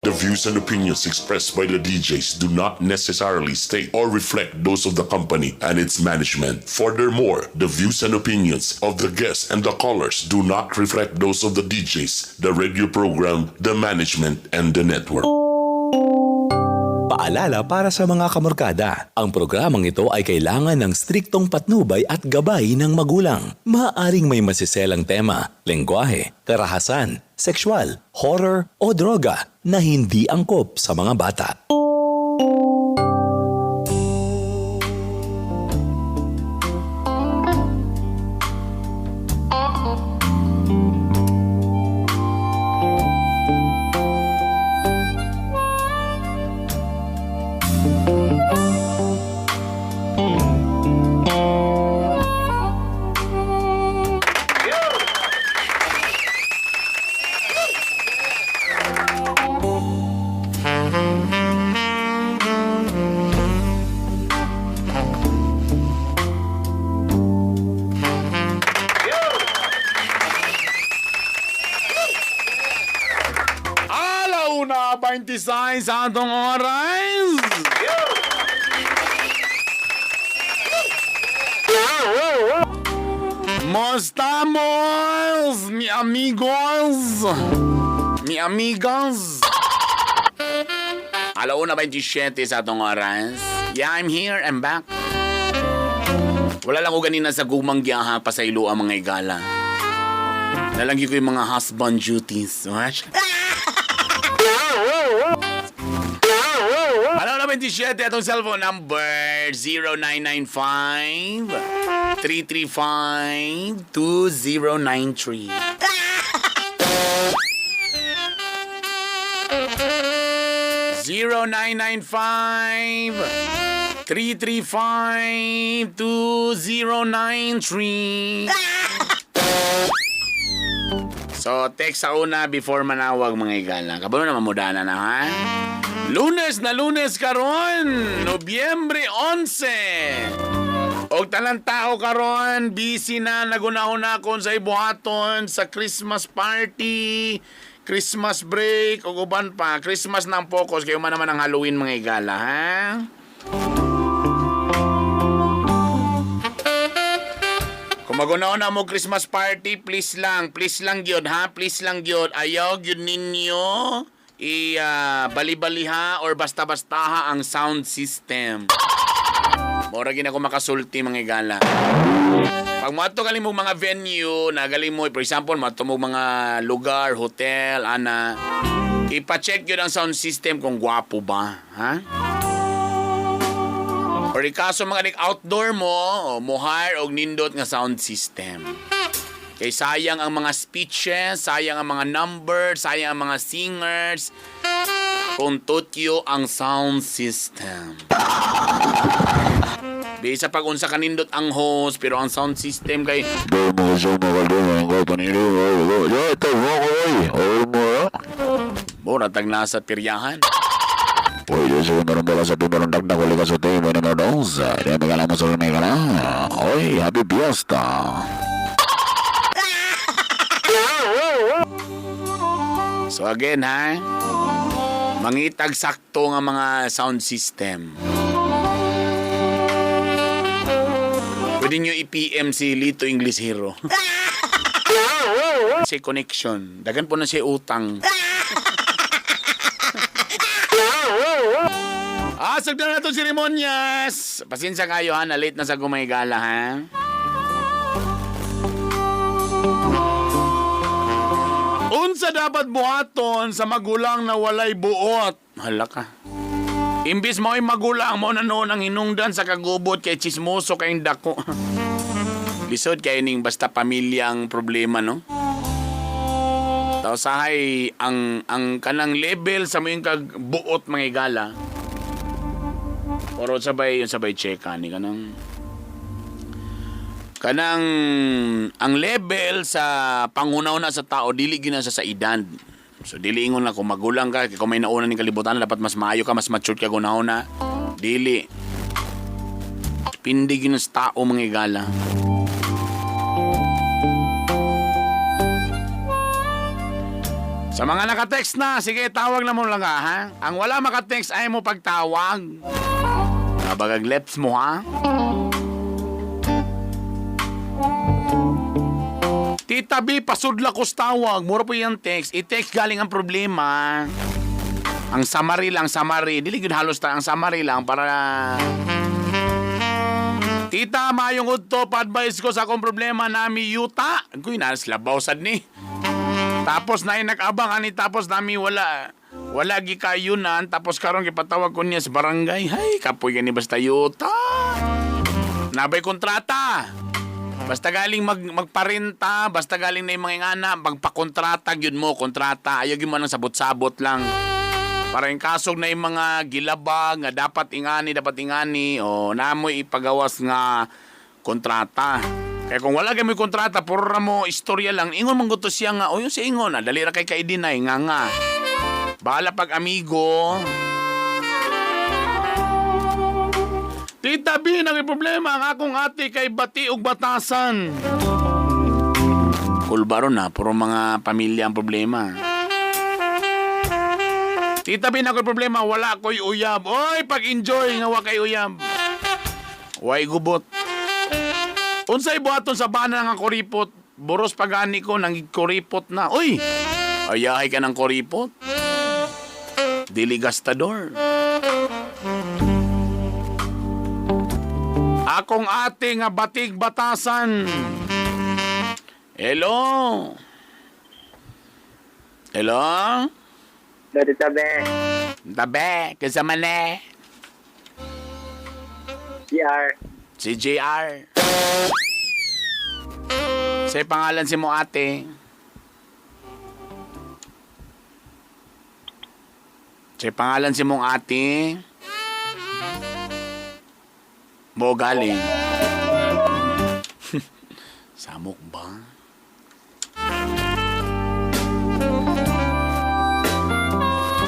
The views and opinions expressed by the DJs do not necessarily state or reflect those of the company and its management. Furthermore, the views and opinions of the guests and the callers do not reflect those of the DJs, the radio program, the management, and the network. Paalala para sa mga kamorkada, ang programang ito ay kailangan ng striktong patnubay at gabay ng magulang. Maaaring may masiselang tema, lengguwahe, karahasan, sexual, horror o droga na hindi angkop sa mga bata. Alauna 26 sa atong oras. Mostamos, mi amigos, mi amigas. Alauna 27 sa atong oras. Yeah, I'm here, I'm back. Wala lang ko ganina sa gumang giyaha pa sa ilo ang mga igala. Nalanggi ko yung mga husband duties. What? Alauna 27, atong cellphone number 0995 335 2093. 0995 335 2093. So, text sa una before manawag, mga igala. Kabalo na mamudana na, ha? Lunes na Lunes karon, Nobyembre 11. Og tanan tao karon busy na nagunahon kon sa ibuhaton sa Christmas party, Christmas break ug uban pa. Christmas na ang focus kayo man naman ang Halloween, mga igala, ha? Kung magunaw na mo Christmas party, please lang gyud ha, please lang gyud. Ayaw gyud ninyo i bali-baliha or basta-basta ha ang sound system. Mora gina ko makasulti, mga igala. Pag moadto galing mo mga venue, na galing mo, for example, moadto mo mga lugar, hotel, ana, ipa-check yun ang sound system kung gwapo ba, ha? Or ikaso mga nik outdoor mo, o mo hire og nindot nga sound system. Kay sayang ang mga speeches, sayang ang mga numbers, sayang ang mga singers kung tutyo ang sound system. Bisa pag unsa kanindot ang host, pero ang sound system kay mura tag nasa piryahan. Oy, happy fiesta. So again ha, mangitag sakto nga mga sound system. Pwede nyo i-PM si Lito English Hero. Si connection. Dagan po na siya utang. Sagdan na itong seremonyas. Pasensya kayo ha, na-late na sa gumaygala ha. Unsa dapat buhaton sa magulang na walay buot? Hala ka. Imbis mo ay magulang mo na noon ang hinungdan sa kagubot kay chismoso kayong dako. Lisod kay ning basta pamilyang problema, no? Tawsahay ang kanang level sa mo yung kag buot, mga igala. Pero sabay yung sabay check ni kanang kanang ang level sa pangunaw na sa tao dili gyud na sa edad. So dili ingon na kung magulang ka, kung may nauna ning kalibutan dapat mas maayo ka, mas mature ka gunahon na. Dili. Pindi gyud na sa tao, mga igala. Sa mga naka-text na, sige, tawag na mo lang ha. Ang wala maka-text ay mo pagtawag. Nabagag lips mo ha. Tita B, pasudla ko sa tawag. Mura po yung text. I-text galing ang problema. Ang summary lang, summary. Dili gyud halos ta ang summary lang para. Tita, mayong udto, pa-advise ko sa akong problema nami yuta. Kuy, naas labaw sad ni. Tapos na nag-abang ani tapos nami wala wala gikayunan tapos karon gipatawag ko niya sa barangay. Hay, kapoy gani basta yuta. Nabay kontrata. Basta galing magparenta, basta galing na yung mga ingana, magpakontrata gyud mo, kontrata. Ayaw gyud mo nang sabot-sabot lang. Para yung kasog na yung mga gilabag nga dapat ingani, o namoy ipagawas nga kontrata. Kaya kung wala kami kontrata, puro ra mo istorya lang. Ingon man gusto siya nga, o yung si Ingon, ah, dali ra kay kaidinay, nga nga. Bahala pag amigo. Tita B, nang problema ang akong ate kay bati ug batasan. Kulbaro na, puro mga pamilya ang problema. Tita B, ako'y problema, wala ko'y uyab. Oy, pag-enjoy nga wa kay uyab. Way gubot. Unsay buhaton sa bana nga kuripot? Boros pagani ko nang kuripot na. Uy! Ayahay ka ng kuripot. Dili gastador. Akong ate nga batig batasan. Hello? Hello? Hello, Tita Be. Tabe, kasama na. GR. Si JR. Sa pangalan si mo ate. Sa pangalan si mong ate. Mo galing. Samok ba?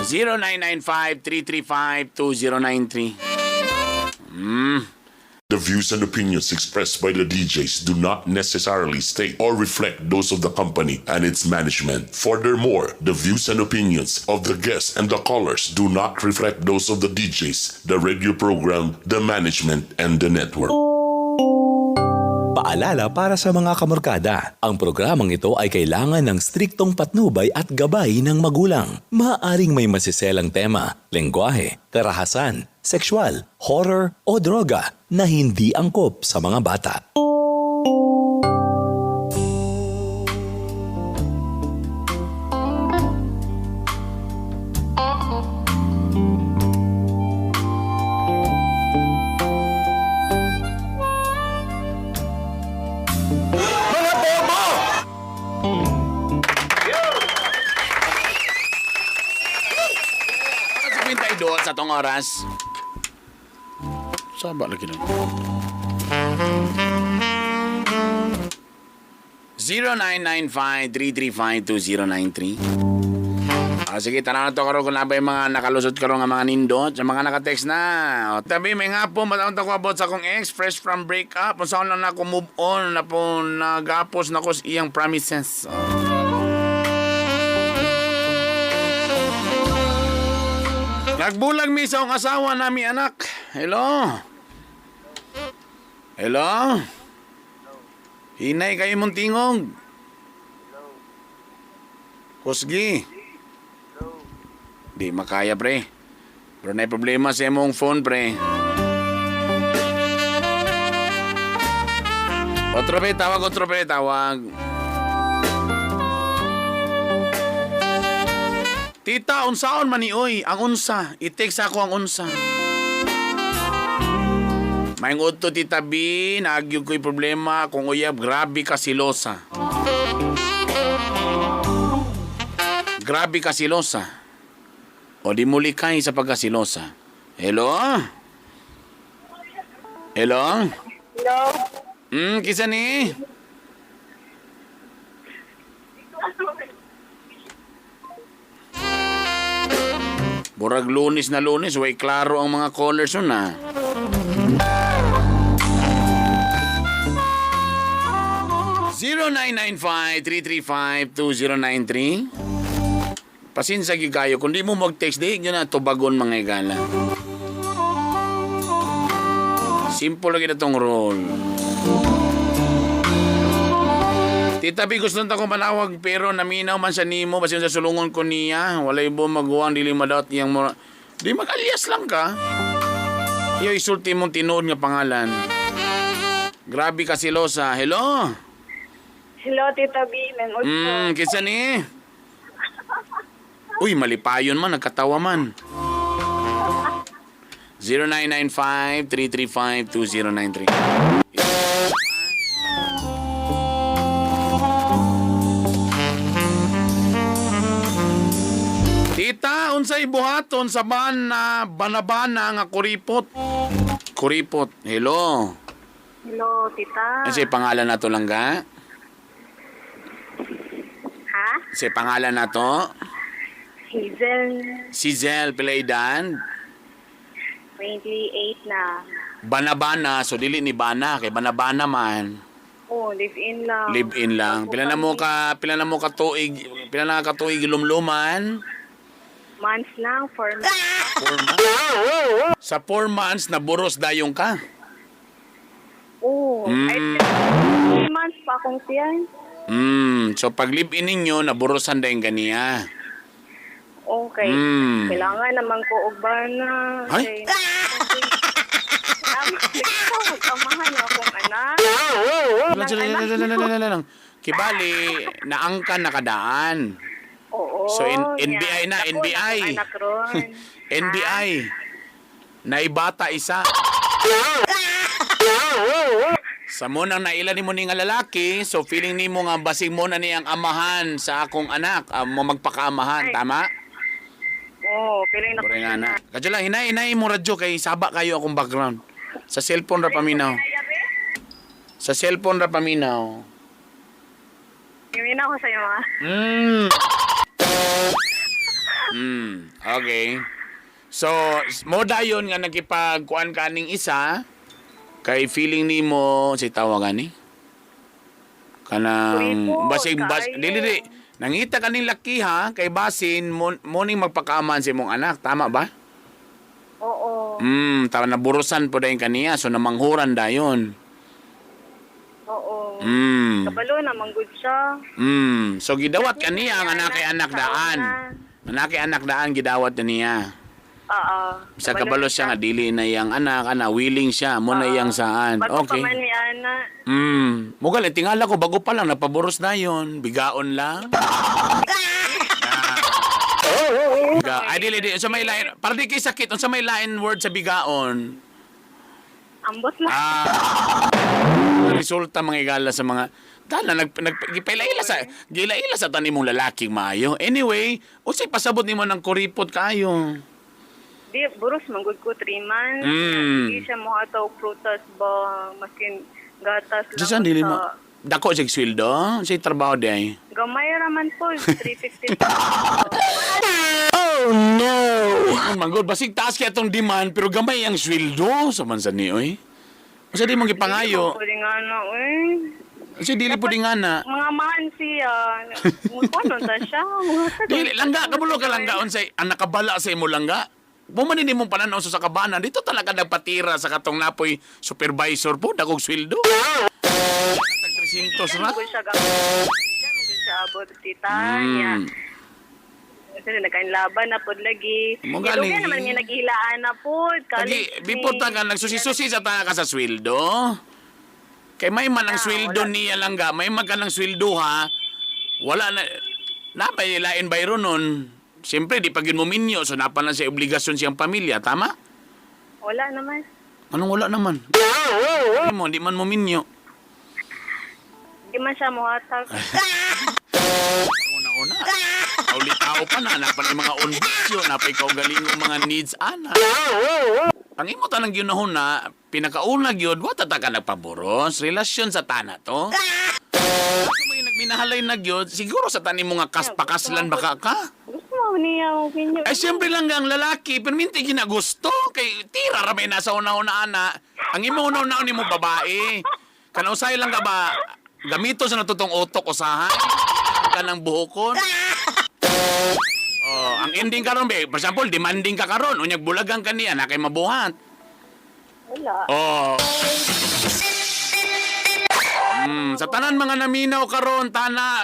0995-335-2093. The views and opinions expressed by the DJs do not necessarily state or reflect those of the company and its management. Furthermore, the views and opinions of the guests and the callers do not reflect those of the DJs, the radio program, the management, and the network. Paalala para sa mga kamorkada, ang programang ito ay kailangan ng striktong patnubay at gabay ng magulang. Maaaring may masiselang tema, lengguwahe, karahasan, sexual, horror o droga na hindi angkop sa mga bata. Mga bobo! Sa 52 sa tong oras. Saba lagi na. 0995-335-2093. Ah, sige, tanaw na to karon kung nabay mga nakalusot karon nga mga nindot sa mga nakatext na. O, tabi, may nga po, mataon ta ko about sa akong ex, fresh from breakup. Kung saan lang na ako move on, na po nagapos na ko sa iyang promises. O. Nagbulag mi sa akong asawa nami anak. Hello? Hello? Hinay kayo mong tingog. Kusgi. Di makaya, pre. Pero na problema sa imong phone, pre. Otro pre, tawag, otro pre, tawag. Tita, unsaon man ni oy, ang unsa. I-text ako ang unsa. Maing udto, Tita B, naagyog ko'y problema kung uyab, grabe ka silosa. Grabe ka silosa. O di muli kay sa pagkasilosa. Hello? Hello? Hello? Kisa ni? Burag Lunes na Lunes, way klaro ang mga callers nun ah. 0995-335-2093. Pasinsa gyud kayo kung di mo mag-text di gyud na tubagon mga igala. Simple lagi na tong role. Tita B, gusto nta kong panawag pero naminaw man sa nimo basin sa sulungon ko niya. Walay bo maguwang dili madawat iyang mura. Di mag-alias lang ka. Iyo isulti mong tinuod nga pangalan. Grabe ka silosa. Hello? Hello, Tita B. Ma'am Utso. Kinsa ni? Uy, malipayon man, nagkatawa man. 0995-335-2093. Tita, unsay buhaton sa bana banabana nga kuripot? Kuripot. Hello. Hello, Tita. Unsay pangalan nato langga? Ha? Unsay pangalan nato? Hazel, Si Zel Pilaydan. 28 na. Banabana, so dili ni bana kay banabana man. Oh, live-in lang. Live in lang. Ako Pila na mo kami, ka pila na mo ka tuig, pila na ka tuig lumluman? Months lang, 4 months. 4 months. Sa 4 months na buros dayong ka. Oh, I think 3 months pa akong tiyan. So pag live in ninyo naburosan dayong ganiya. Okay. Kailangan naman ko og bana. Ay? Mag-amahan akong anak. Lang, lang, lang, lang, lang, lang, lang. Kibali, naangkan nakadaan. Oo. So, NBI na, Ako, NBI. akong anak ron. NBI. Naibata isa. Sa mo nang naila nimo ni nga lalaki, so feeling nimo nga basig mo na niyang amahan sa akong anak, mo magpakaamahan, Ay. tama? Oo, feeling na ko Pure nga na. Kadyo lang, hinay, hinay mo radyo kay saba kayo akong background. Sa cellphone ra paminaw. Sa cellphone ra paminaw. Yun ako sa'yo, ah. Okay. So, mo dayon nga nagkipagkuan ka ning isa kay feeling nimo si tawagan ni kanang Kuripot, basig bas kaayo. dili dili nangita kaning laki ha kay basin mo, mo ning magpakaaman sa imong anak, tama ba? Oo. Tama naburusan po dayon kaniya so namanghuran dayon. Oo. Kabalo na, manggod siya. So gidawat kaniya ang anak kay anak daan. Anak kay anak daan gidawat na niya. Oo. Sa kabalo siya nga dili na iyang anak, ana willing siya mo na iyang saan. Bago Okay. pa man mi ana. Mugal tingala ko bago pa lang napaboros na yon, bigaon lang. Ay, dili, dili. Sa may lain, para di kay sakit, unsa may lain word sa bigaon? Ambot lang. Ah. Resulta mga igala sa mga tana nag nag gipaila sa gilaila sa tanim mong lalaking maayo. Anyway, unsay pasabot nimo ng kuripot kayo? Di, buros manggod ko 3 months. Di siya mohataw prutas ba, maskin gatas lang. Diyan dili mo. sa- Dako siya sweldo, siya trabaho di ay. Gamay raman po, 350. Ang manggod basig taas kaya tong demand pero gamay ang sweldo sa man sa ni oy. Usa di mong gipangayo. Pwede nga na, eh. Usa dili pud nga na. Mga mahan siya. Kuno ta siya. Dili langga kabulo ka langga unsay ang nakabala sa imo langga. Mo man ni mong pananaw sa kabana dito talaga nagpatira sa katong napoy supervisor po dagog sweldo. Tag 300 ra. Manggod siya gamay. Manggod siya abot, tita. Niya. Kasi nagkainlaban na pod lagi. Mo galing. Dugay naman nga naghilaan na pod. Tagi College before ni. ta ka nagsusi-susi sa ta ka sa sweldo. Kay may man ang Ah, sweldo wala. niya langga, may man ka ng sweldo ha. Wala na napay lain bayro nun. Siyempre di pa gyud mo minyo so napa na siya obligasyon siyang pamilya, tama? Wala naman. Anong wala naman? Di mo, di man mo minyo. Di man siya muhatag. Una-una. Uli tao pa na, napa na yung mga onbisyo, napa ikaw galing yung mga needs, ana. Ang imo tanang ginahon na, pinakauna gyud, wa ta ka nagpaboros, relasyon sa tana to. Kung may nagminahalay na gyud, siguro sa tanim mo nga kaspakaslan baka ka. Gusto mo niya mo pinyo. Ay, siyempre lang ang lalaki, pero minti ginagusto. Kay tira ramay nasa una-una, ana. Ang imo una-una ni mo babae. Kanausay lang ka ba, gamito sa natutong utok usahan? Kanang buhokon? Ang ending karon be, for example, demanding ka karon, unyag bulagan ka niya na kay mabuhat. Wala. Oh. Sa tanan mga naminaw karon, tana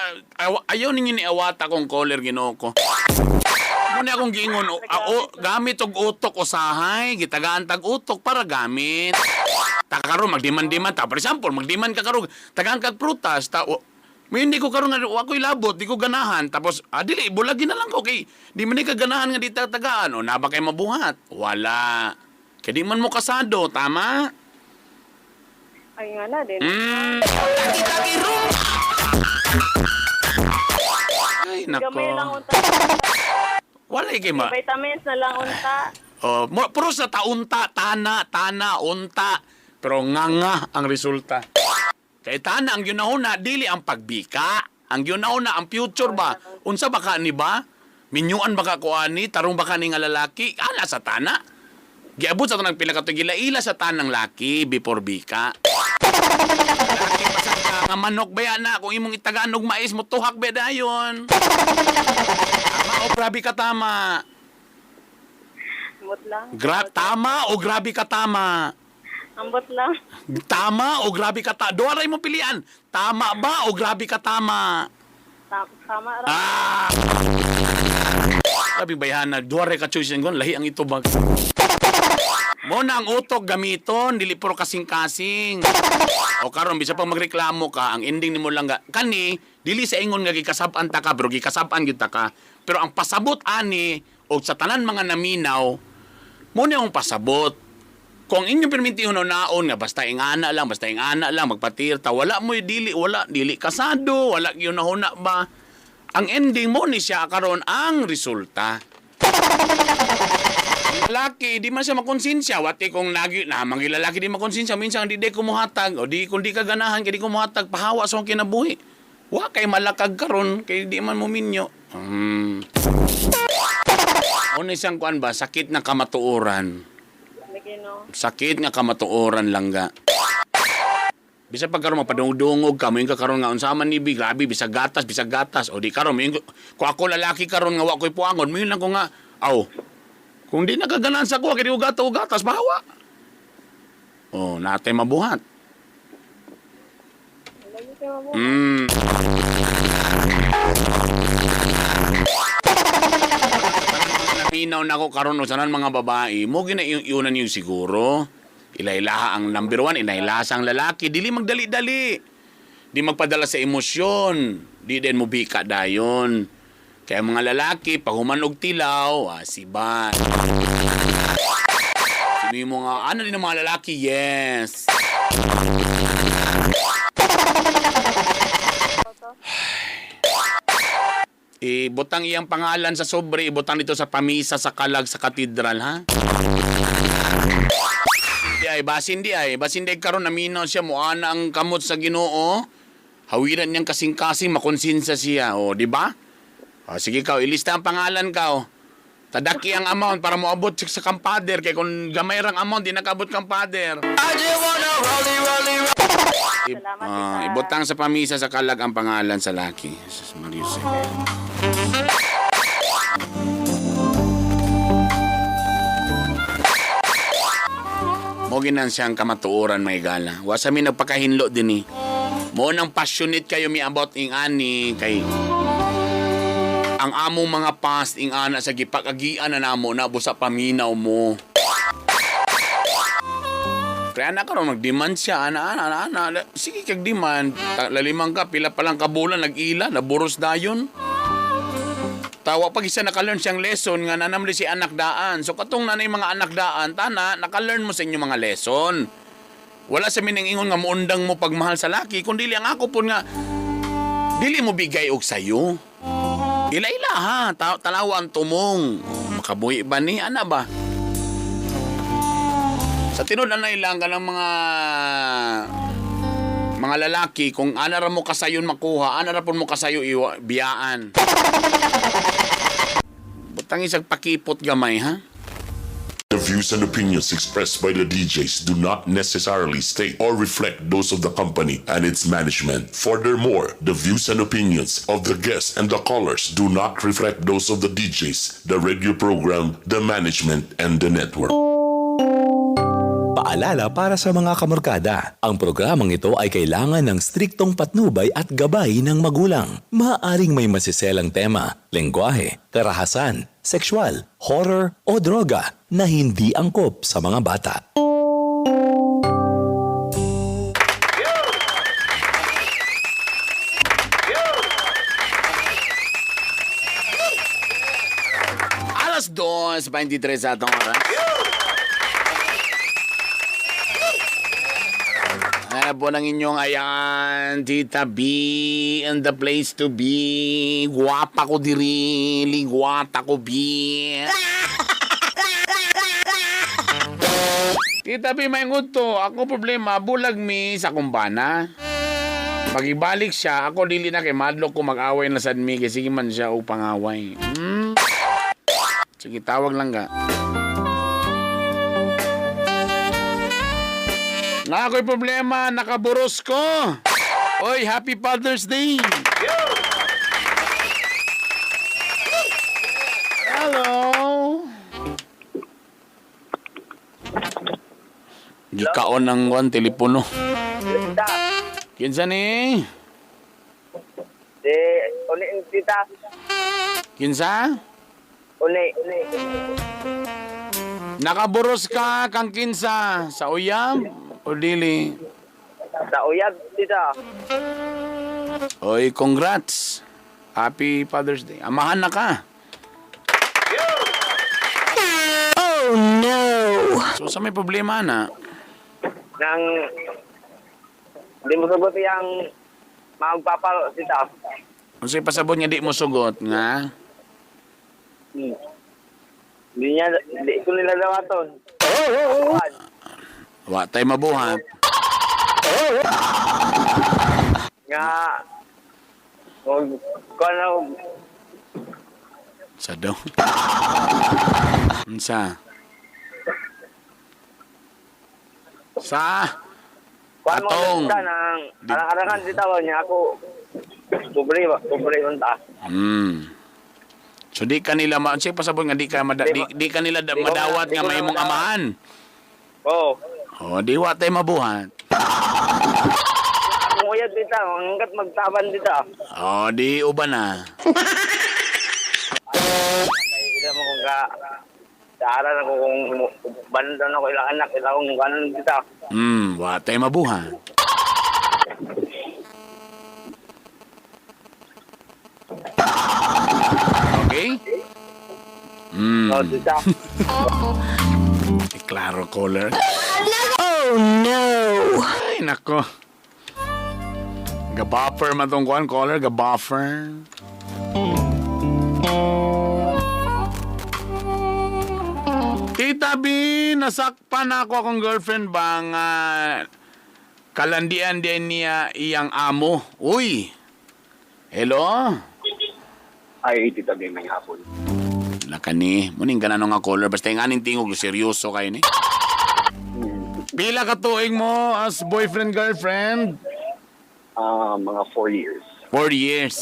ayaw ninyo ni awata kong caller, Ginoo ko. Muna akong giingon, o, o, gamit og utok usahay, gitagaan tag utok para gamit. Ta karon magdiman-diman ta. For example, magdiman ka karon, tagaan kag prutas ta o, may hindi ko karon nga wa ko'y labot, di ko ganahan. Tapos dili bulagin na lang ko kay di man ni ka ganahan nga di ta tagaan o na ba kay mabuhat? Wala. Kay di man mo kasado, tama? Ay nga na din. Ay, nako. Gamay lang unta. Wala kay ma. Vitamins na lang unta. Oh, puro sa taunta, tana, tana, unta. Pero nga nga ang resulta. Kay tana ang yunahuna dili ang pagbika. Ang yunahuna ang future ba? Unsa ba ka ni ba? Minyuan ba ka kuani? Tarong ba ka ni nga lalaki? Ana sa tana. Giabot sa tanang pila ka tuig, ila sa tanang laki before bika. Laki pa sa nga manok ba yan na kung imong itagaan og mais mo tuhak ba dayon. Tama o grabe ka tama? Ambot lang. Tama o grabe ka tama? Ambot lang. Tama o grabe ka tama? Duha ra imong pilian. Tama ba o grabe ka tama? Tama ra. Ah! Grabe bayhana, duha ra ka choice ngon, lahi ang itubag. Mo na ang utok gamiton, dili puro kasing-kasing. O karon bisa pa magreklamo ka, ang ending nimo lang ga, kani dili sa ingon nga gikasab-an ta ka, pero gikasab-an gyud ta ka. Pero ang pasabot ani og sa tanan mga naminaw, mo na ang pasabot. Kung inyong permintihon naon nga basta ingana lang, basta ingana lang magpatirta, wala mo dili, wala dili kasado, wala gyud nahuna ba. Ang ending mo ni siya karon ang resulta. Lalaki, di man siya makonsensya. Wati kung lagi, na mga lalaki di makonsensya, minsan di kumuhatag, o di kung di ka ganahan, kay di kumuhatag, pahawa sa akong kinabuhi. Wa kay malakag karon kay di man mo minyo. Ano isang kuan ba, sakit na kamatuoran. Lagi no. Sakit nga kamatuoran langga. Bisa pag karon mapadungdungog ka, moingon ka karon nga unsa man ni bi, grabe bisag gatas, bisag gatas. O di karon moingon ko ako lalaki karon nga wa ko'y puangon, moingon lang ko nga, aw. Kung di nakaganan sa kuha, kay di ko gato gatas, bawa. Oh, natay mabuhat. Lagi kay mabuhat. Naminaw na ako karon usanan mga babae, mo gina iunan yung siguro. Ilailaha ang number one, ilailaha ang lalaki. Dili magdali-dali. Di magpadala sa emosyon. Di din mo bika dayon. Kaya mga lalaki, pag human og tilaw, sibat. Sino yung mga, ano din ang mga lalaki? Yes. Ibutang iyang pangalan sa sobre, ibutang dito sa pamisa sa kalag sa katedral, ha? Di ay, basin di ay, basin di ay karon naminaw siya, muana ang kamot sa Ginoo. Hawiran niyang kasing-kasing, makonsinsa siya, o, di ba? O, sige ka, ilista ang pangalan ka, o. Tadaki ang amount para moabot sa kampader kay kung gamay rang amount di nakaabot kang pader. Salamat, tita. Ibutang sa pamisa sa kalag ang pangalan sa laki. Jesus Maria Jose. Mo ginan siyang kamatuoran may gala. Wa sa mi nagpakahinlo din eh. Mo nang passionate kayo mi about ing ani kay ang among mga past ing ana sa gipakagian na namo na busa paminaw mo. Kaya na karon mag-demand siya, ana ana ana ana. Sige kag demand, laliman ka pila pa lang ka bulan nag-ila, naburos dayon. Tawa pag isa naka-learn siyang lesson nga nanamli si anak daan. So katong nanay mga anak daan, tana naka-learn mo sa inyong mga lesson. Wala sa mining ingon nga muundang mo pagmahal sa laki, kundi ang ako po nga dili mo bigay og sayo. Ila-ila ha, talawa ang tumong. Makabuhi ba ni ana ba? Sa tinud anay lang ka ng mga lalaki kung ana ra mo kasayon makuha, ana ra pud mo kasayo iwa, biyaan. Butang isang pakipot gamay ha. The views and opinions expressed by the DJs do not necessarily state or reflect those of the company and its management. Furthermore, the views and opinions of the guests and the callers do not reflect those of the DJs, the radio program, the management, and the network. Paalala para sa mga kamorkada, ang programang ito ay kailangan ng striktong patnubay at gabay ng magulang. Maaaring may masiselang tema, lengguwahe, karahasan, sexual, horror o droga na hindi angkop sa mga bata. Alas 2:23 sa atong oras. Ano po ng inyong ayan, Tita B, and the place to be. Guwapa ko diri, ligwata ko B. Tita B, may nguto. Ako problema, bulag mi sa kumbana. Pag ibalik siya, ako dili na kay madlok ko mag-away na sad mi kay sige man siya og pangaway. Sige, tawag lang ka. Na ako'y problema, nakaburos ko. Oy, happy Father's Day. Hello. Gikaon ng kwan, telepono. Tita. Kinsa ni? Si, uli, tita. Kinsa? Uli, uli. Nakaburos ka kang kinsa sa uyab o dili? Sa uyab, tita. Oy, congrats. Happy Father's Day. Amahan na ka. Oh no! So sa may problema na, Nang, hindi mo sagot yung magpapa, tita. unsay pasabot nga di mo sugot nga? Hindi niya, hindi ko nila dawaton. Wa tay mabuhat. Nga, kung, kung ano, Sa daw. Unsa? Sa kung ano Atong. tita, nang, arang-arangan tita ba niya ako, pobre ba, pobre man ta. So di kanila ma unsay pasabot nga di ka mada, di kanila Di ko madawat di nga ko na mahimong madawat. amahan. Oo. Oh, di wa tay mabuhat. Ang uyab tita, hanggat magtaban tita. Oh, di uban na. Ay, ila mo kung ka, saaran ako kung bandan ako ilang anak, ilang kung ganun tita. Wa tay mabuhat. Okay? Oo, tita. Eh, klaro caller. Oh no! Ay, nako. Gabuffer man tong kuan caller, gabuffer. Tita B, nasakpan ako akong girlfriend ba nga kalandian din niya iyang amo. Uy! Hello? Ay, Tita B, may hapon. Laka ni, muning ganano nga caller. Basta yung aning tingog, seryoso kayo ni. Pila ka tuig mo as boyfriend, girlfriend? Ah, mga 4 years. 4 years.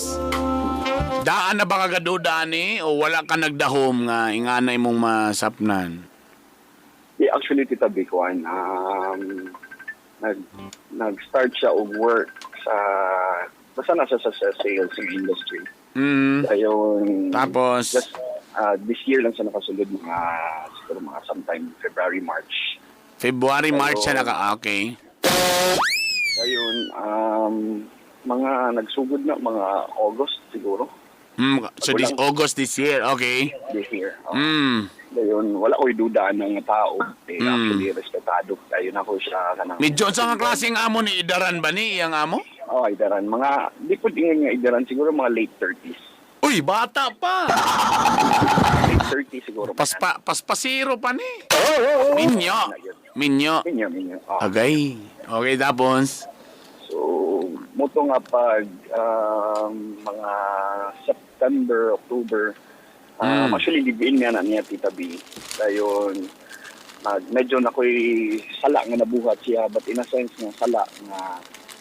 Daan na ba kagaduda ni o wala ka nagdahom nga inganay mong masapnan? Yeah, actually, Tita B, kuan, nag-start siya og work sa, basta nasa sa sales industry. Ayun, Tapos? Just, this year lang siya nakasulod mga, siguro mga sometime February, March. February, March siya Ayun. naka... Okay. Ayun, mga nagsugod na, mga August siguro, So this August this year, okay. this year. Oh. Mm. Ayun, wala ko'y duda ng tao. Eh, Actually, respetado. Ayun ako siya. Kanang, Medyo sa nga klaseng amo ni Idaran ba ni iyang amo? Oh, idaran. Mga, di po tingin nga idaran, siguro mga late 30s. Uy, bata pa. Late 30s siguro. Paspasiro pa ni. Minyo. Minyo. Minyo, minyo. Oh. Okay. Okay, tapos. So, muto nga pag mga September, October, actually, live-in nga na niya, Tita B. Dayon, Nag medyo na ko'y sala nga nabuhat siya, but in a sense nga sala nga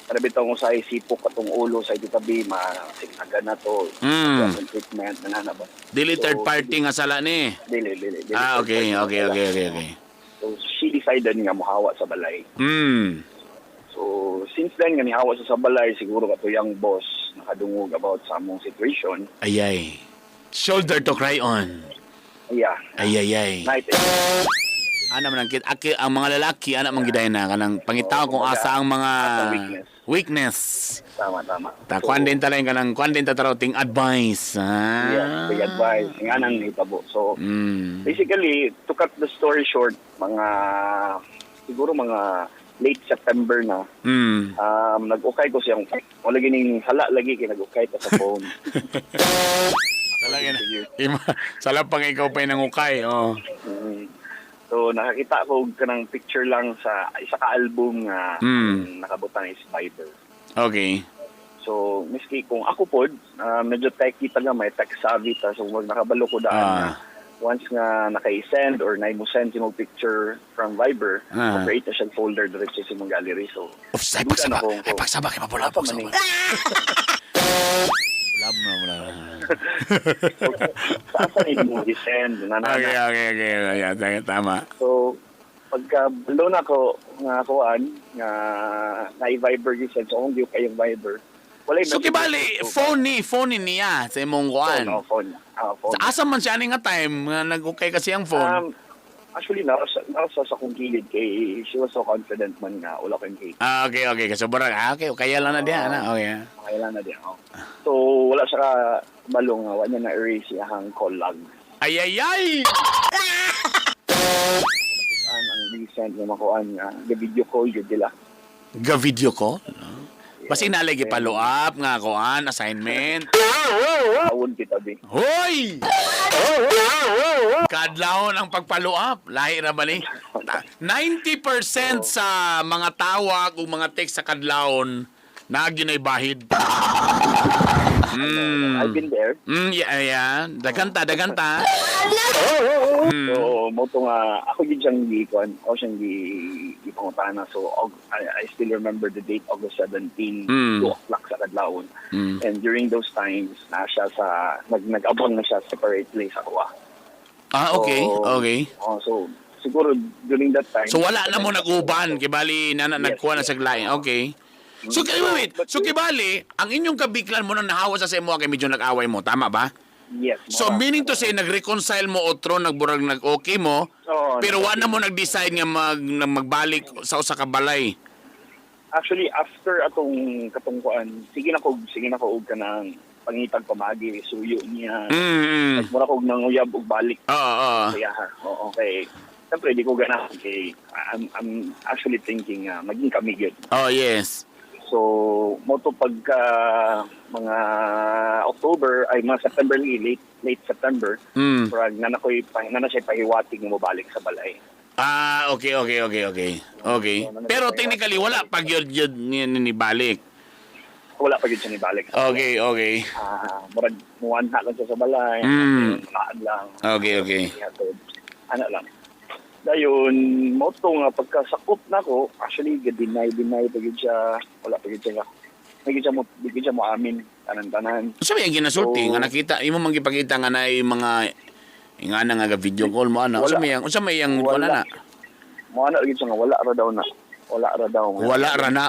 kana bitaw mo sa sipok atong ulo sa itabi masignagan na to atong treatment na na ba. Dili So, third party nga sala ni. Dili, dili, dili. Ah, third okay, party nga okay, sala. okay. So she decided nga mohawa sa balay. So since then nga nihawa siya sa balay, siguro kato yung boss nakadungog about sa among situation. Ayay. Shoulder to cry on. Yeah. Ay, ay, ay. Night. Ana man ang kit aki, ang mga lalaki ana man giday na kanang pangitaw Oo, kung kumbaga, asa ang mga asa weakness. weakness. Tama, tama. Ta kwan din ta lang kanang kwan din ta taraw ting advice. Ah. Yeah, big advice. Nga nang hitabo. So, basically, to cut the story short, mga, siguro mga late September na, nag-ukay ko siyang, wala gining hala lagi kay nag-ukay ta sa phone. Talaga na. Ima, sala pang ikaw pa yung nangukay. Oh. So, nakakita ko og kanang picture lang sa isa ka album nga nakabutang is Viber. So, miski kung ako pod, medyo techie ta nga, may tech savvy ta. So, wag nakabalo ko daan na once nga naka-send or na mo send imong picture from Viber, create na siyang folder diretso sa imong gallery. So, Of, ay, duda pagsaba. na ko Ay, pagsaba kay mapula. Asa man Pagsaba. eh. Wala mo na, wala. So, sa asa ni mo i-send? Na, na, na. Okay. Yeah, tama. So, pagka balo na ko nga kuan nga na-Viber gi-send, so akong giukay yung Viber. Wala So, kibali, phone ni niya sa imong kuan. Phone, oh, phone. Ah, phone. Sa asa man siya ani nga time nga nag-okay kasi ang phone? Actually, nasa sa akong gilid kay she was so confident man nga wala ko yung cake. Ah, okay. Kasi barang, ah, okay, kaya lang na diyan. Ah, okay. Okay lang na din. Oh. So, wala siya ka balong nga, wala niya na-erase iyang call log. Ay, ay, ay! Ang recent nga makuan nga, the video call yun nila. Ga video call? No? Basta inalay follow up nga kuan, assignment. Awon kita bi. Hoy! Kadlawon ang pag-follow up. Lahi ra ba ni? 90% sa mga tawag o mga text sa kadlawon na bahid. I've been there. Yeah. Daganta, daganta. So, mo to nga, ako yun siyang gi-kuan, ako siyang gipangutana. So, I still remember the date, August 17, 2 o'clock sa kadlawon. And during those times, na siya sa, nag-abang na siya separately sa kuha. Ah, okay, So, okay. Oh, so, siguro during that time. So wala na mo nag-uban, kibali na, na nagkuha na sa lain. Okay. So wait, wait. So kibali, ang inyong kabiklan mo nang nahawa sa imo kay medyo nag-away mo, tama ba? Yes. So mora. meaning to say nag-reconcile mo otro, nagburag nag-okay mo, Oo, pero wala nag-okay. na mo nag-decide nga na magbalik sa usa ka balay. Actually, after atong katungkuan, sige na ko og kanang pangitag pamagi, suyo niya. Mura ko nanguyab og balik Oo, oo. kaya ha. Oo, okay. Siyempre, di ko ganahan kay I'm actually thinking maging kami gyud. Oh, yes. So, mo to pagka mga October ay mga September late late September, murag na nakoy na na siya pahiwatig nga mobalik sa balay. Ah, okay. Okay. Pero technically wala pa gyud gyud ni balik. Wala pa gyud siya nibalik. Okay. Ah, murag muwanha lang siya sa balay, laan lang. Okay. Ihatod. Ano lang. Dayon, mo to nga pagkasakop nako, actually deny deny pa gyud siya, wala pa gyud siya. Di gyud siya mo amin tanan-tanan. Unsa may ginasulti So- nga nakita imo man gipakita nga naay mga nga na nga video call mo ana. Unsa may yang Wala. wala na? Mo ano gyud siya nga wala ra daw na. Wala ra daw. Nga. Wala ra na.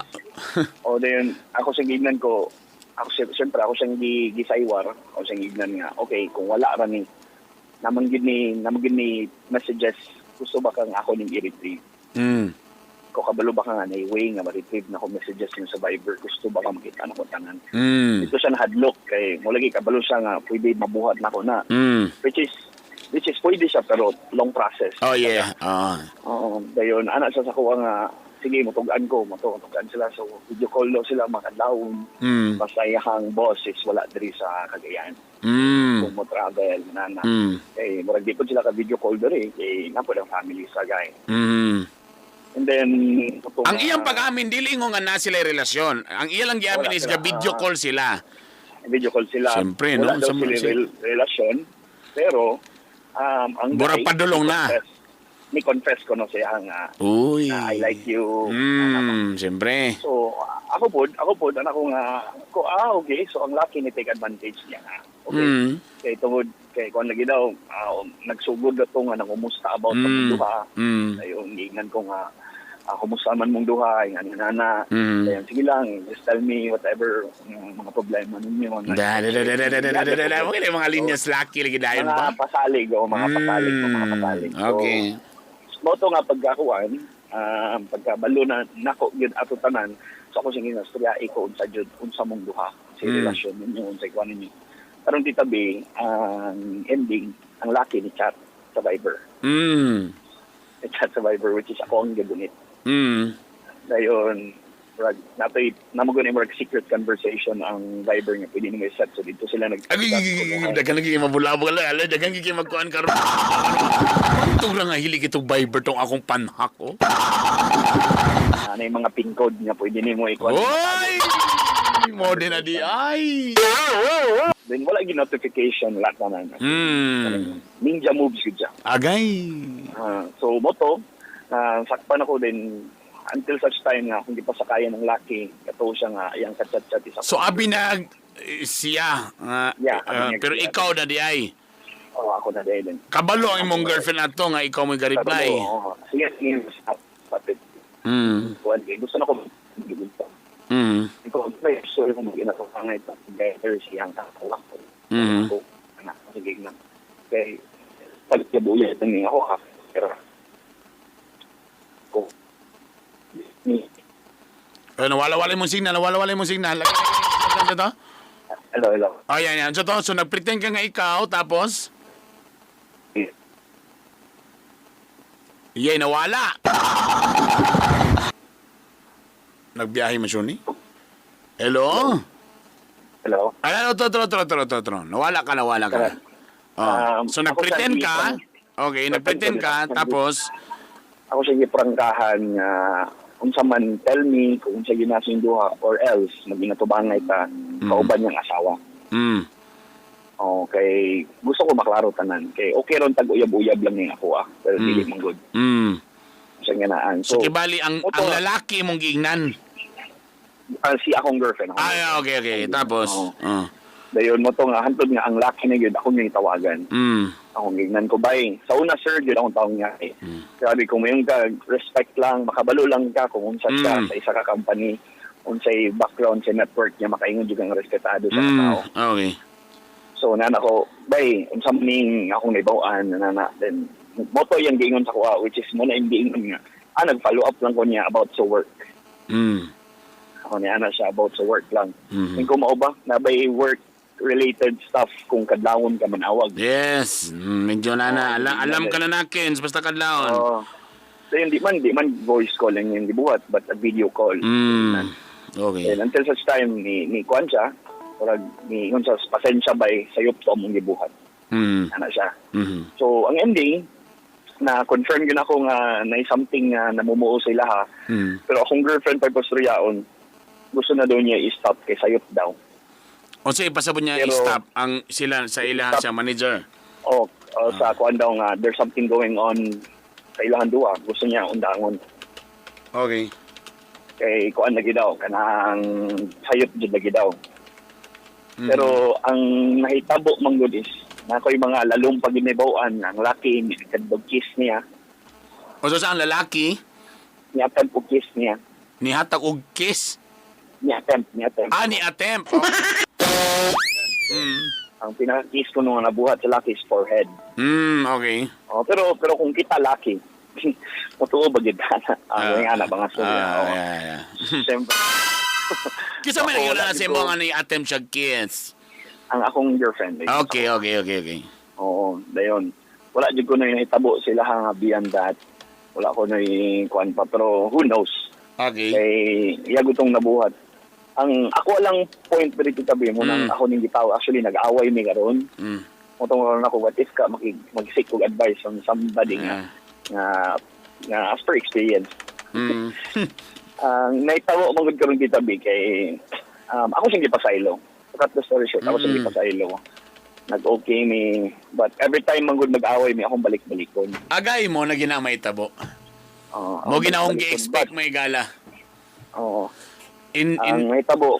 O dayon, ako sa gignan ko, ako siyempre ako siyang gisaywar, ako siyang gignan nga, okay, kung wala ra ni naman gid ni messages, gusto ba kang ako ning i-retrieve? Ko kabalo ba ka nga na way nga ma-retrieve na ko messages yung sa Viber, gusto ba ka makita na ko tanan? Ito siya nahadlok kay mo lagi kabalo siya nga pwede mabuhat na ko na. Which is pwede siya pero long process. Oh yeah. Ah. Oo, dayon ana siya sa kuha nga sige mutugan ko, mutugan sila, so video call daw sila makadlawon. Basta iyahang boss is wala diri sa Cagayan. Kung mo travel na na. Kay murag di po sila ka video call diri kay napo lang family sa gay. And then mutong, Ang iyang pag-amin dili ingon nga na sila relasyon. Ang iya lang giamin Wala is sila. ga video call sila. Video call sila. Siyempre, no? Wala daw Sa sila relasyon, pero ang Murag guy, padulong na. confess. Ni confess ko no siya nga Uy. na I like you. Siyempre. So ako pod anak ko nga ko, ah, okay, so ang laki ni take advantage niya nga. Okay. Kay tungod kay kuan lagi daw, nagsugod na to nga nangumusta about sa mong duha. Ayun, giingnan ko nga, kumusta man mong duha, nga nana. Ayun, sige lang, just tell me whatever mga problema ninyo. Da da da da da da da da da da. Okay, mga linyas laki lagi dayon ba? Mga pasalig, o mga pasalig, o mga pasalig. So, mao to nga pagkakuan, pagkabalo na nako gyud ato tanan, so ako sige nastorya ko unsa jud unsa mong duha sa relasyon ninyo, unsa kuan ninyo. Karon, Tita B, ang ending, ang laki ni chat sa Viber. Ni chat sa Viber, which is ako ang gibunit. Dayon murag natoy namo gud murag secret conversation ang Viber nga pwede nimo i-set, so dito sila nag Ay, daghan lagi mabulabog ala, ala, daghan gigi magkuan karon. Itong nga hilig itong Viber tong akong panhak oh. Ano yung mga pin code nga pwede nimo i-kuan. Oy! Mo din na di ay. Then wala gyud notification, wala tanan. Ninja moves gyud siya. Agay. So mao to, sakpan ako din until such time nga kung di pa sa kaya ng laki, kato siya nga iyang kachat-chat isa. So abi na siya. Yeah, abi niya pero siya. Ikaw na di ay. Oh, ako na din. Kabalo ang imong girlfriend ato nga ikaw mo ga-reply. Oo. Sige, sige. Pati, kuwan, kay gusto na ko gusto. Ikaw, may story ko mag-ina ko nga ito. Better siyang tatawa ko. Ako, anak, sige na. Kay, pagkabuya, ito niya ako, ha. Pero, ko, ni, Eh, nawala-wala mong signal, nawala-wala mong signal. Ano to? Hello, hello. Oh, yan, yan. So, to, so nagpretend ka nga ikaw, tapos? Yay, nawala. Nagbiyahe mo siya ni? Hello? Hello? Ay, ano, to, to, to, to, to, to. Nawala ka, nawala ka. Oh. Um, So, nagpretend ako ka. Okay, nagpretend ka, tapos, Ako siya giprangkahan nga unsa man, tell me kung unsa ginasing duha or else maginatubangay ta kauban niyang asawa. Okay, gusto ko maklaro tanan kay okay ron tag uyab-uyab lang ning ako ah, pero dili man good sa nganaan. So, So, kibali, ang lalaki mong giingnan. Si akong girlfriend. Akong Ay, okay. Tapos, Oo. oh. Dayon mo to nga hantod nga ang laki na gyud ako niyang tawagan. Akong gignan ko bay. Sa una, sir, gyud akong tawag niya eh. Grabe kung mayon ka respect lang, makabalo lang ka kung unsa siya sa isa ka company, unsay background sa network niya, makaingon jud kang respetado sa tao. So nana ko, bay, unsa man ning akong naibaw-an, nana, then mao to iyang giingon sa kuha, which is mo na yung giingon nga. Ah, nag-follow up lang ko niya about sa work. Ako niya ana siya about sa work lang. Mm. Kung mao ba, nabay work related stuff kung kadlawon ka manawag. Yes. Medyo na na. Alam ka na nakins, basta kadlawon. Oo. So yun, di man voice call lang yung gibuhat, but a video call. And until such time, ni kuan siya, murag, ni ingon sa pasensya bay, sayop to among gibuhat. Ana siya. So, ang ending, na confirm yun ako nga na something nga namumuo sa ilaha. Pero akong girlfriend pag pastoryaon, gusto na daw niya i-stop kay sayop daw. O sa ipasabot niya i-stop ang sila sa ilaha Stop. siya manager. O, o sa kuan daw nga there's something going on sa ilahan duha. Gusto niya undangon. Kay kuan lagi daw kanang sayop jud lagi daw. Pero ang nahitabo man gud is na ako'y mga lalong pag ginibaw-an ang laki ni kiss niya. O so sa ang lalaki Ni attempt og kiss niya. Nihatag og kiss. Ni attempt, ni attempt. Ah, ni attempt. Oh. Ang pinaka-kiss ko nung nabuhat sa laki is forehead. Okay. Oh, pero pero kung kita laki, mutuo ba gid ana? Ah, nga na ba nga sorry. Ah, Oh. yeah. Siyempre, Kisa may Ako, nagyan na wala sa ko. imo nga ni attempt siya kiss. Ang akong girlfriend. Eh. Okay. Oo, dayon. Wala jud ko na yung hitabo sila nga beyond that. Wala ko na yung kuan pa pero who knows. Kay iya gutong nabuhat. Ang ako lang point pero tabi mo nang ako ning gitaw, actually nag-away mi karon. Motong karon ako, what if ka mag-seek og advice from somebody nga nga nga as per experience. Ang naitawo man gud karon kita bi kay ako siyang gipasaylo. To cut the story short, ako siyang gipasaylo. Nag-okay mi. But every time man gud mag-away mi, akong balik-balikon. Agay mo na ginamay tabo. Oo, Mo ginaong balik-balikon. gi-expect But, may gala. oo. In Ang may tabo,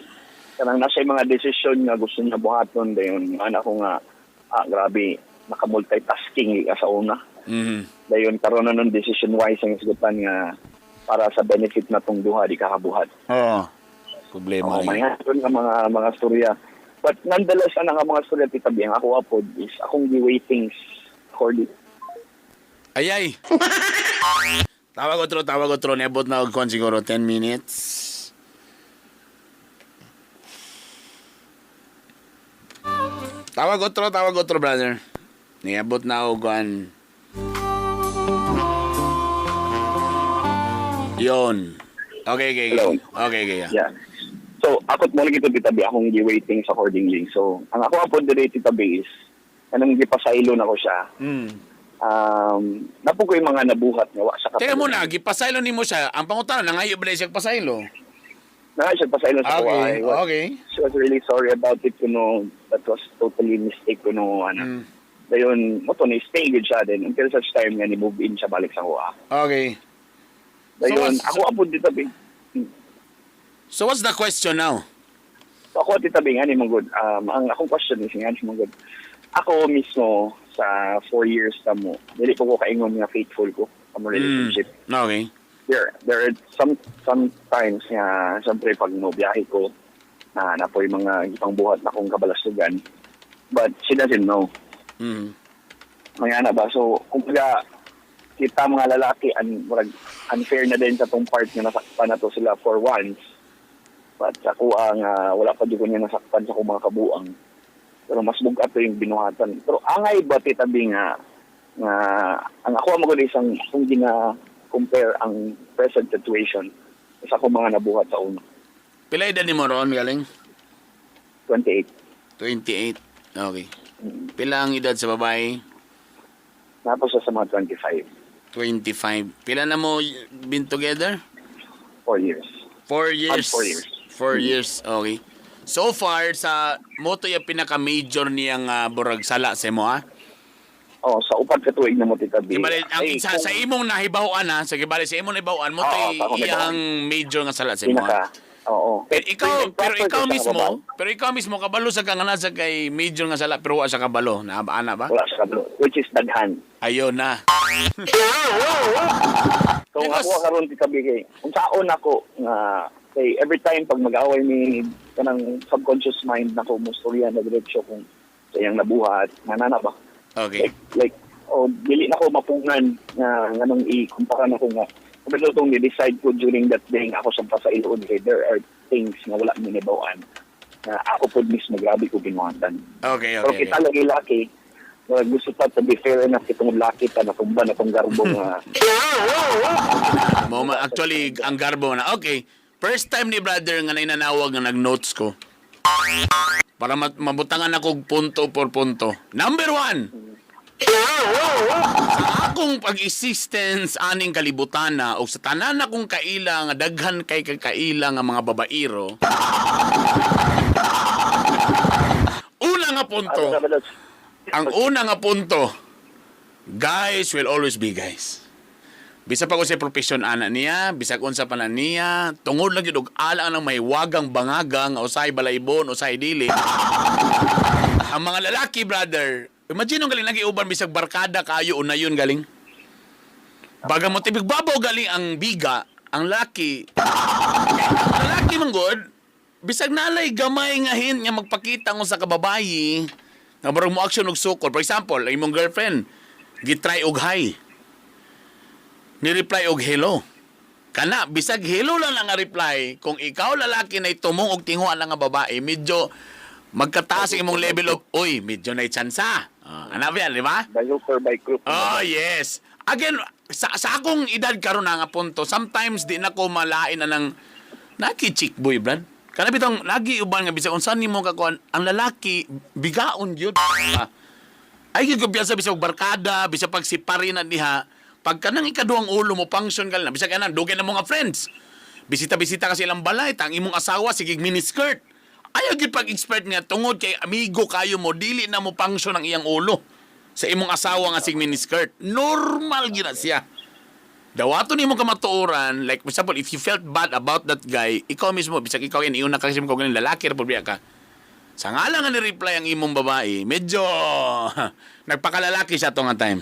kanang nasa yung mga desisyon nga gusto niya buhaton dayon anak ko nga, ah, grabe, naka-multitasking ka sa una. Dayon karon na nun decision wise ang isgutan nga para sa benefit na tong duha di kakabuhat. Oo. Problema Oo, rin. may nga mga storya. But nonetheless, ang nga mga storya, Tita Bi, ang ako apod is akong gi-weigh things according. Ayay. Tawag otro, tawag otro. Nebot na og kon siguro 10 minutes. Tawag otro, brother. Niabot na og kwan. Yon. Okay. Hello. Okay. Yeah. Yeah. So, ako mo lagi to, Tita Bi, akong gi-weigh things accordingly. So, ang ako apod dire, Tita Bi, is kanang gipasaylo na ko siya. Napo ko yung mga nabuhat nga wa sa Teka muna, gipasaylo nimo siya. Ang pangutana, nangayo ba na siya pasaylo? Na siya pasaylo sa Okay, kuha. okay. She was really sorry about it kuno. That was totally mistake kuno ana. Dayon mo to ni stay good siya din until such time nga ni move in siya balik sa kuha. Okay. Dayon So, ako apod dito bi. So what's the question now? So ako, Tita Bing, ani mong good. Ang akong question is nga, mong good. Ako mismo sa 4 years na mo, dili ko kaingon nga faithful ko sa mo relationship. Okay. There are sometimes nga siyempre pag mo biyahe ko na napoy mga ipangbuhat na akong kabalastugan. But she doesn't know. Mga na ba? So, kumbaga, kita mga lalaki, murag, unfair na din sa tong part nga nasaktan na to sila for once. But sa kuha nga, wala pa jud ko niya nasaktan sa akong mga kabuang. Pero mas bugat to yung binuhatan. Pero angay ba, Tita B, nga, nga ang ako mo isang kung gina-compare ang present situation sa akong mga nabuhat sa una. Pila edad ni mo ron, galing? 28. 28. Okay. Pila ang edad sa babae? Napos siya sa mga 25. 25. Pila na mo been together? 4 years. 4 years. 4 years. 4 years. Okay. So far, sa moto yung pinaka-major niyang burag sala sa imo, ha? Oh, sa 4 ka tuig na mo, Tita B. Kibali, ang, Ay, sa imong nahibaw-an, ha? Sa kibali, sa imong nahibaw-an, mo Oo, to'y sa akong iyang major nga sala sa imo, Pinaka. ha? Oo. Pero ikaw Proper mismo, sa kababae. pero ikaw mismo kabalo sa kang sa kay major nga sala pero wa sa kabalo, na ana ba? Wala sa kabalo. Which is daghan. Ayon na. So Because- ako karon, Tita B, kay unsaon ako nga kay every time pag mag-away ni kanang subconscious mind nako mo storya na diretso kung sa iyang nabuhat, nanana ba? Okay. Like oh, dili na ko mapungan nga nganong i-kumpara na ko nga pero itong ni-decide ko during that day nga ako sa pasailoon kay there are things nga wala mi nibawaan na ako pod mismo grabe ko ginuhatan. Okay, Pero okay. kita lagi laki, wala gusto pa to be fair enough itong laki ta natumba na tong garbo nga. Mo actually ang garbo na. Okay. First time ni brother nga nainanawag nga nag-notes ko. Para mabutangan ako og punto por punto. Number 1. Sa akong pag-existence aning kalibutana o sa tanan akong kaila nga daghan kay kakaila nga mga babairo. Una nga punto. Ano ba? Ang una nga punto, guys will always be guys. Bisa pa ko sa profesyon ana niya, bisag unsa pa na niya, tungod lang gyud og ala ng may wagang bangagang usay balaybon, usay dili. Ang mga lalaki, brother, imagine ang galing lagi uban bisag barkada kayo una yun galing. Baga mo tibig babaw galing ang biga, ang laki. Ang laki man god, bisag nalay gamay nga hin nga magpakita ngo sa kababayi, nga barang mo action og sukol. For example, ang imong girlfriend, gitry og hi. Ni-reply og hello. Kana bisag hello lang ang reply, kung ikaw lalaki na itumong og tinguan lang nga babae, medyo magkataas ang imong level of, uy, medyo na tsansa. Ah, ana ba yan, di ba? By hook or by crook. Oh, yes. Again, sa akong edad karon na nga punto, sometimes di na ko malain na ng naki chick boy, brad. Kana bitong lagi uban nga bisag unsa nimo kakuan, ang lalaki bigaon gyud. Ah. Ay gyud kumpiyansa bisag barkada, bisag pagsiparin na diha, pag kanang ikaduhang ulo mo function ka na, bisag kanang dugay na mga friends. Bisita-bisita ka sa ilang balay, tang imong asawa sige miniskirt. Ayaw gyud pag-expert nga tungod kay amigo kayo mo, dili na mo function ang iyang ulo sa imong asawa nga sig miniskirt. Normal gyud na siya. Dawaton nimo kamatuoran, like for example, if you felt bad about that guy, ikaw mismo, bisag ikaw yan, iuna ka kasi mo galing lalaki ra pud ka. Sa nga lang nga ni-reply ang imong babae, medyo nagpakalalaki siya to nga time.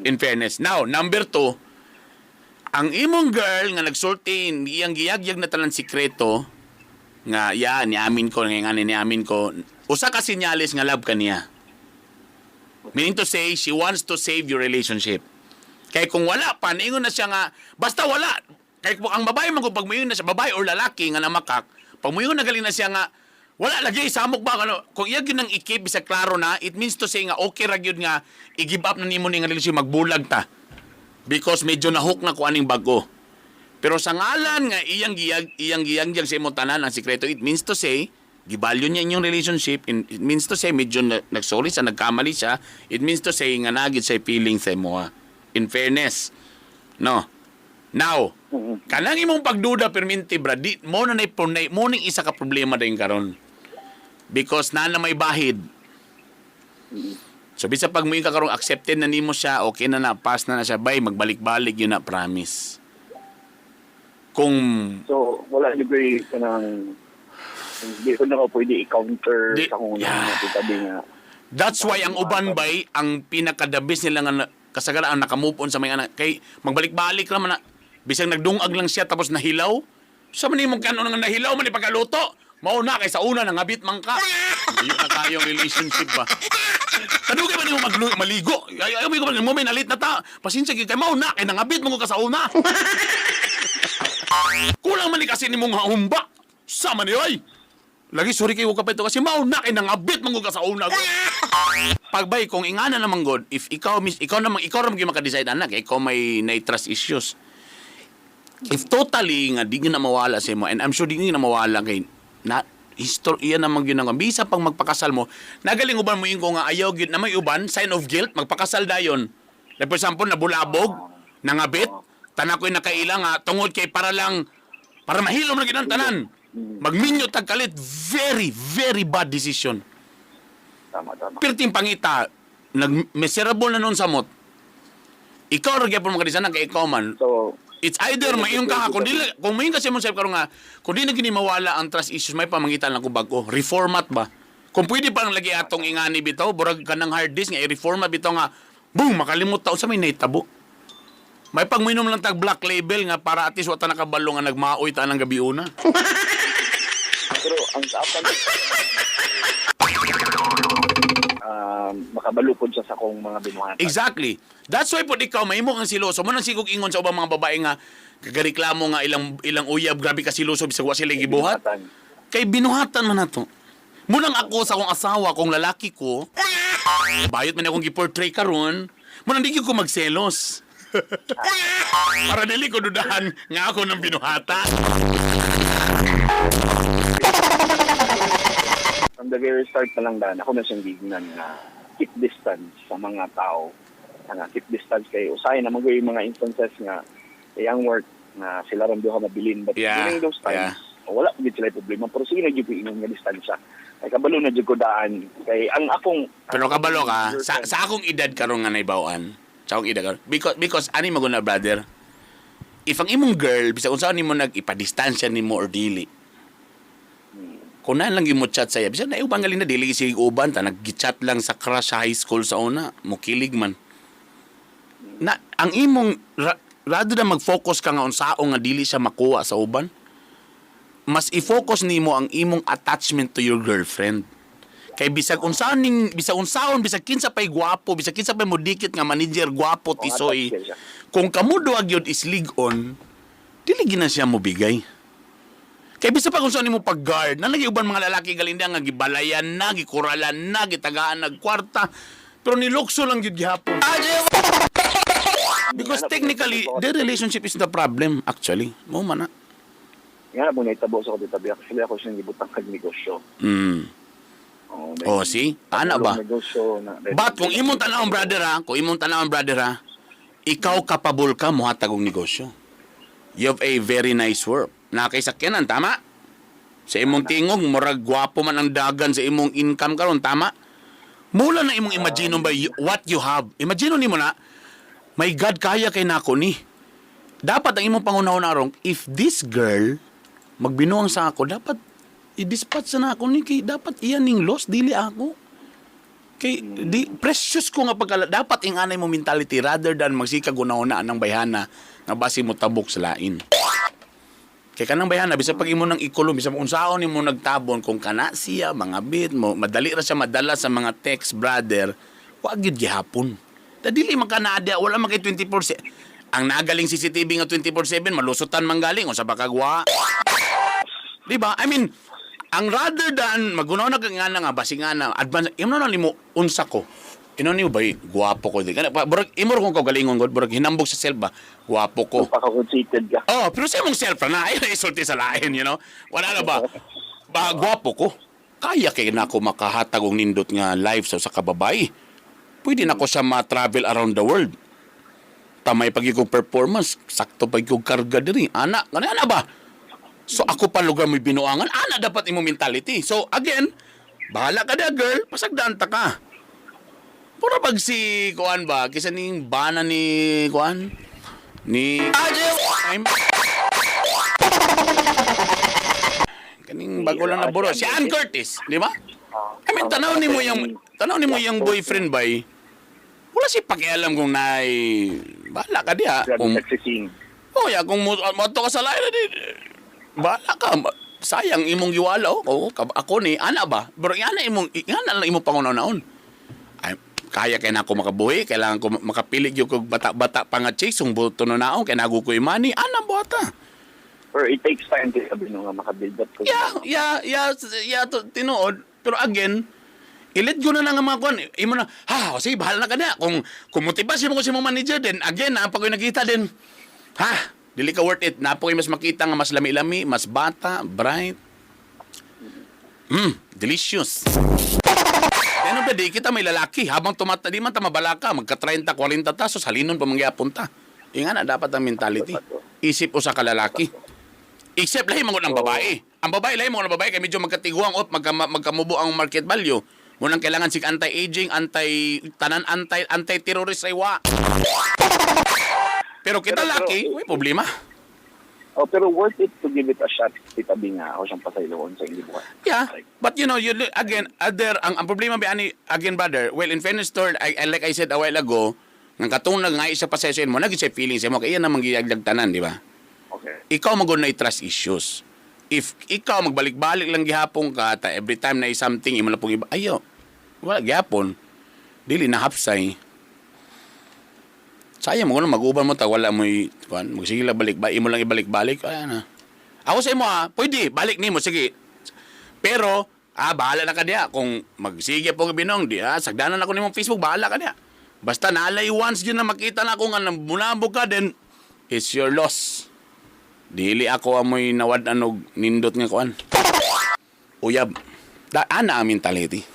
In fairness. Now, number 2, ang imong girl nga nagsulti, iyang giyagyag na tanan sikreto, nga ya, niamin ko, nga niamin ko, usa ka senyales nga love ka niya. Meaning to say, she wants to save your relationship. Kay kung wala pa, niingon na siya nga, basta wala. Kay kung ang babae man kung pag muingon na siya, babae or lalaki nga namakak, pag muingon na galing na siya nga, wala lagi, samok ba? Ano, kung iya gyud nang ikip, bisa klaro na, it means to say nga, okay ra gyud nga, i-give up na nimo ni nga relationship, magbulag ta. Because medyo nahook na ko aning bago. Pero sa ngalan nga iyang giyag sa imong tanan ang sikreto, it means to say gibalyo niya inyong relationship, it means to say medyo nagsorry siya, nagkamali siya, it means to say nga nagid siya feeling sa imo. In fairness. No. Now, kanang imong pagduda perminti bra, di mo na nay mo ning isa ka problema din karon. Because na na may bahid. So bisa pag mo ka karong accepted na nimo siya, okay na na, pass na na siya, bay magbalik-balik yun na, promise. Kung So, wala jud ko'y kanang hindi ko na ko pwede i-counter sa kung yeah. Tabi nga. That's why ang uban bay ang pinakadabis nila nga kasagaran ang nakamove on sa mga anak kay magbalik-balik ra man na bisag nagdungag lang siya tapos nahilaw sa man imong kanon nga nahilaw man ni pagkaluto mao na kay sa una nangabit man ka. Ayo na kayong relationship ba. Kadugay man nimo maligo ay ay mo mo may nalit na ta, pasensya gyud kay mao na kay nangabit man ko ka sa una. Kulang man ni kasi nimong humba sa man ni oy. Lagi sorry kay ka pa ito kasi mao na kay nangabit man ko ka sa una. Pagbay kung ingana naman god, if ikaw mis ikaw naman ikaw ra man maka-decide anak, ikaw may nay trust issues. If totally nga di gyud na mawala sa imo, and I'm sure di gyud na mawala kay na history iya naman gyud ang bisa pang magpakasal mo, nagaling uban mo ko nga ayaw gyud na may uban sign of guilt magpakasal dayon. Like for example, nabulabog, nangabit, tanan ko'y nakaila nga tungod kay para lang para mahilom na gyud ang tanan, magminyo tag kalit, very very bad decision. Tama, tama. Pirting pangita, nag miserable na nun samot. Ikaw ra gyapon makadisana kay ikaw man. So, It's either mayon ka nga, kung di, kung mayon kasi mo sa karon nga, kung di na gini mawala ang trust issues, may pamangitan lang ko bag-o. Reformat ba? Kung pwede pa lang lagi atong ingani bitaw, burag ka ng hard disk nga i-reformat bitaw nga, boom, makalimot ta unsa may nahitabo. May pagminom lang tag Black Label nga para at least wa ta nakabalo nga nagmaoy ta ng gabi una. Pero ang sa apan makabalupod siya sa akong mga binuhatan. Exactly. That's why po ikaw mahimo kang siloso. Mo nang sigog ingon sa ubang mga babae nga kagareklamo nga ilang ilang uyab grabe ka siloso bisag wa sila gibuhat. Binuhatan. Kay binuhatan man nato. Munang ako sa akong asawa, kung lalaki ko, bayot man akong gi-portray karon, munang di gyud ko magselos. Para dili ko dudahan nga ako ng binuhatan. From the very start pa lang dan, ako na siyang gignan na keep distance sa mga tao. Nga keep distance kay usahay naman ko yung mga instances nga iyang work na sila ron duha mabilin, but during those times wala pa gid sila problema, pero sige na gyud ko ingon nga distansya kay kabalo na jud ko daan kay ang akong Pero kabalo ka, sa akong edad karon nga naibawan. Sa akong edad karon. Because ani maguna brother, if ang imong girl bisag unsa nimo nag-ipadistansya nimo or dili. Kung na lang mo chat saya, bisag na uban galing na dili sig uban ta nag-chat lang sa crush sa high school sa una, mokilig man. Na ang imong rather na mag-focus ka nga unsao nga dili siya makuha sa uban, mas i-focus nimo ang imong attachment to your girlfriend. Kay bisag unsaon ning bisag unsaon, bisag kinsa pay gwapo, bisag kinsa pay modikit nga manager gwapo tisoy. attached siya. Kung kamo duha gyud is lig-on, dili gyud na siya mobigay. Kay bisag pa kung saan nimo pag-guard, na lagi uban mga lalaki galinda nga gibalayan na, gikuralan na, gitagaan nag kwarta, pero nilukso lang gyud gihapon. Because technically, the relationship is the problem actually. Mo man na. Nga na po nahitabo sa ko dito, actually ako siyang gibutang kag negosyo. Oh, Oh, see? Ana ba? Negosyo na, But kung imong tanawon brother ha, kung imong tanawon brother ha, ikaw kapabol ka mohatag og negosyo. You have a very nice work. Naa kay sakyanan, tama? Sa imong tingog, murag gwapo man ang dagan sa imong income karon, tama? Mula na imong imagine ba what you have. Imagine nimo na, my God, kaya kay nako ni. Dapat ang imong pangunahon aron, if this girl magbinuang sa ako, dapat i-dispatch na ako ni kay dapat iyan ning loss dili ako. Kay di precious ko nga pagkala dapat ing anay mo mentality rather than magsikag una-una ng bayhana nga basi mo tabok sa lain. Kay kanang bayhana bisan pag imo nang ikulong, bisan unsaon nimo nagtabon, kung kana siya mga bit mo, madali ra siya madala sa mga text, brother, wa gyud gihapon. Ta dili man ka naadya, wala man kay 24/7. Ang nagaling CCTV nga 24/7, malusutan man galing unsa ba kagwa. Di ba? I mean, ang rather than magunaw na kang nga nga basi nga na advance imo na nimo unsa ko. Ino nimo ba gwapo ko di. Kana burag imo ra kung kaugalingon god, burag hinambog sa self ba, gwapo ko. Paka-conceited ka. Oh, pero sa imong self na ay isulti sa lain. Wala na ba? Ba gwapo ko. Kaya kay nako makahatag og nindot nga life sa usa ka babae. Pwede nako siya ma-travel around the world. Tamay pag ikong performance, sakto pag ikong karga diri. Ana, kana ana ba? So ako pa lugar may binuangan, ana dapat imong mentality. So again, bahala ka na, girl, pasagdaan ta ka. Pura pag si kuan ba, kisa ning bana ni kuan ni I'm kaning bago lang na buro si Ann Curtis, di ba? I mean, tanaw nimo yung boyfriend bay. Wala si pakialam kung nay bahala ka diha Grabe kung sexy scene. Oh, ya kung mo moadto ka sa lain di bahala ka. Sayang imong giwala, oh. Oo, ako ni ana ba? Pero ana imong ana lang imong pangunaon. Ay, kaya kay nako makabuhi, kailangan ko makapili gyud kog bata-bata pa nga chicks kung buto na naon kay nago ko'y money, ana buhata. Or it takes time to sabi no nga makabuild up ko. Yeah, to, tinuod. Pero again, i-let go na lang ang mga kuan. Imo na, ha, o sige, bahala na ka na. Kung motivasyon mo ko si mong manager, then again, na pag nakita din, ha, dili ka worth it. Na mas makita nga mas lami-lami, mas bata, bright. Delicious. Then of the day, kita may lalaki. Habang tumata, di man ta mabalaka, magka 30, 40 ta, so salinon pa mangyapon ta. Inga na, dapat ang mentality. Isip usa ka lalaki. Except lahi man ang babae. Ang babae lahi man ang babae kay medyo magkatiguang op, magkamubo ang market value. Munang kailangan sig anti-aging, anti tanan, anti anti-terrorist ay wa. Pero kita laki, may problema. Oh, pero worth it to give it a shot. Tita B nga, ako siyang pasayloon sa hindi buhay. Yeah, but you again, other ang problema ba ani again, brother, well, in fairness to her, like I said a while ago, nga katong nga isa pa sa mo, naging siya feelings mo kay iya namang giyagdag tanan, di ba? Okay. Ikaw magod na trust issues. If ikaw magbalik-balik lang gihapon ka, ta every time na something imo na pong iba, ayo. Wala gihapon. Dili na hapsay. Sayang mo mag-uban mo ta wala mo kuan, magsige lang balik ba imo lang ibalik-balik ay na. Ako sa imo ha, pwede balik nimo, sige. Pero bahala na ka diha kung magsige po binong di sagdanan ako nimong Facebook, bahala ka diha. Basta naalay once yun na makita na ako nga nabunabog ka, then it's your loss. Dili ako amoy nawad anog nindot nga kuan. Uyab. Da ana ang mentality.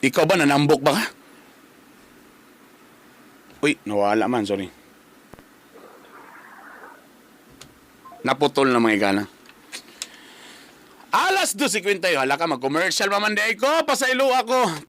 Ikaw ba nanambok ba ka? Uy, nawala man, sorry. Naputol na mga igala. Alas 2:50, hala ka, mag-commercial pa man di ko, pasaylo ako.